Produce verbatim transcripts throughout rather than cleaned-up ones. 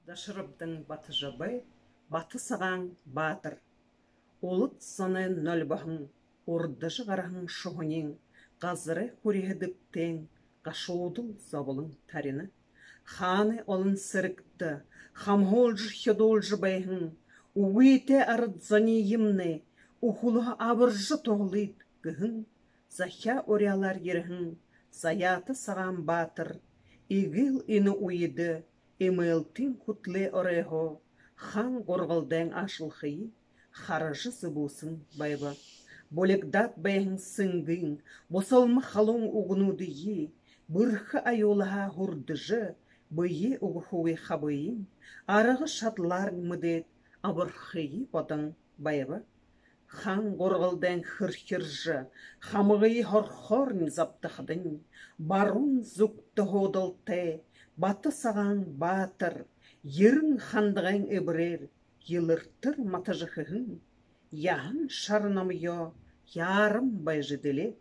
Даширабдан Батожабай. Бата сагаан баатар. Улад зоной нольбоһон, урдажа гараһан шуһаниинь газарай хүрьһэ дэбтэйн гашуудал зоболон тарина. Хаанай олон сэрэгтэ хамһуулжа, хюдуулжа байһан үгытэй арад зонииемнай үхэлһөө абаржа туһалыт гэһэн захяа уряалаар ерэһэн заяата сагаан баатар эгээл энэ үедэ эмээлтын хүтэлэй оройһоо хаан Гургалдайн аашалхые хаража зүбүүсэн байба. Булигдаад байһан сэнгын бусалма халуун үгэнүүдые бэрхэ аюулһаа һүрдэжэ, бэеэ үгэхэгүй хабыень арга шадалаар мэдээд абархые бодон байба. Хаан Гургалдайн хэрхиржэ, хамагые һорхоорнь забтахадань, баруун зүгтэ һуудалтай Бата сагаан баатар ерэн хандагайн эбрээр елэртэр матажа хэһэн яһан шара номоёо яаран байжа дэлээд,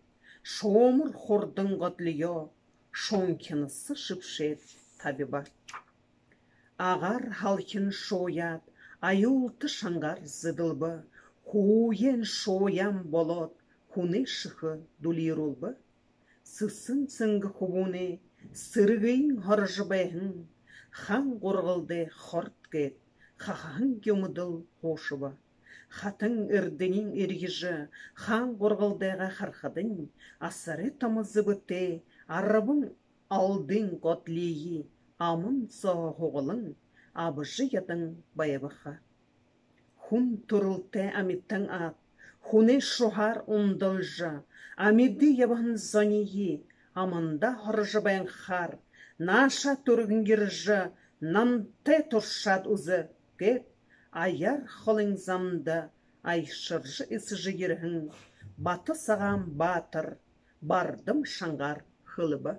шуумар хурдан годлёо шунхинаса шэбшээд табиба. Агаар һалхин шууяад, аюулта шангаар зэдэлбэ, хууян шууян болоод, хүнэй шэхэ дүлиирүүлбэ. Сэсэн сэнгэ хүбүүнэй сэрэгыень һорожо байһан хаан Гургалдай хорд гээд хахаһан юумэдэл хуушаба. Хатан эрдэниинь эрьежэ, хаан Гургалдайгаа харахадань, асарай томо зэбэтэй арбан алдын годлёо аман соо һугалан абажа ядан байба ха. Хүн түрэлтэй амитан аад, хүнэй шуһаар ундалжа, амиды ябаһан зониие амандаа һорожо байнхаар, нааша түргэн ерэжэ, намтай туршаад үзэ гээд, аяар холын замда аяшаржа эсэжэ ерэһэн Бата сагаан баатар бардам шангаар хэлэбэ.